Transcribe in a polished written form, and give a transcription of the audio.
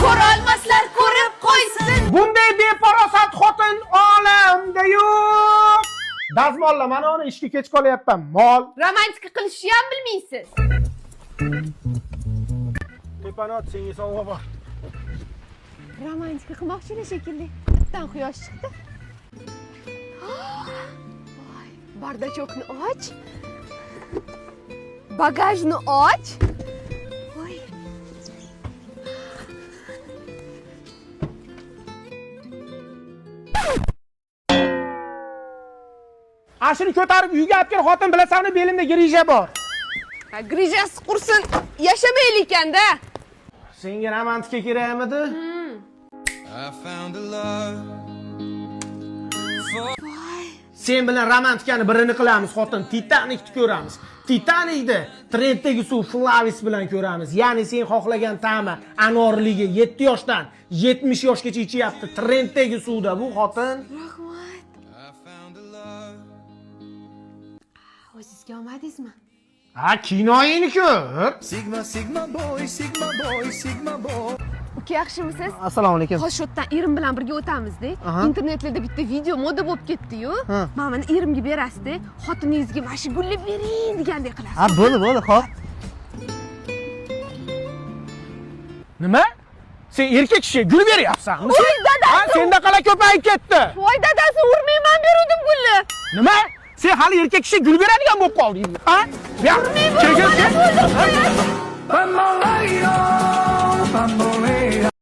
Ko'rolmaslar ko'rib qo'ysin. Bunday befarosat xotin olamda yo'q. Dazmolla, mana uni ishga kech qolyapman. Mol. Romantika qilishni ham bilmaysiz. Tepani ot, senga sovg'a bor. Romantika qilmoqchilar shekilli. Bittadan quyosh chiqdi. Voy, бардачок ni och. Bagajni och. Voy. Ashuni ko'tarib uyga olib kel, xotin, bilasanmi, belimda грыжа bor. Ha, грыжа si qursin, yashamaylik ekanda. Senga romantika kerakmidi? I found a love. Sen bilan romantikani birini qilamiz, xotin. Titanikni ko'ramiz. Titanikni trenddagi suv Flavis bilan ko'ramiz. Ya'ni sen xohlagan ta'mi anorligi 7 yoshdan 70 yoshgacha ichyapti. Trenddagi suvda bu, xotin. Rahmat. I found a love. O'zingizga olmadingizmi? Ha, kinoyini ko'r. Sigma, Sigma boy, Sigma boy, Sigma boy. Uka, yaxshimisiz? Assalomu alaykum. Hozir shu yerdan erim bilan birga o'tamizda. Internetlarda bitta video moda bo'lib ketdi-yu. Ha. Mana buni erimga berasizda, xotiningizga mana shu gulni bering degandek qilasiz. Ha, bo'ldi, bo'ldi, xo'p. Nima? Sen erkak kishiga gul beryapsanmi? Voy, dadasi! Ha, senda qala ko'payib ketdi. Voy dadasi, urmayman, beruvdim gulni. Nima? Sen hali erkak kishiga gul beradigan bo'lib qolding. Ha? Bu yoq, kel, kel, kel. Bamboleo, bamboleo.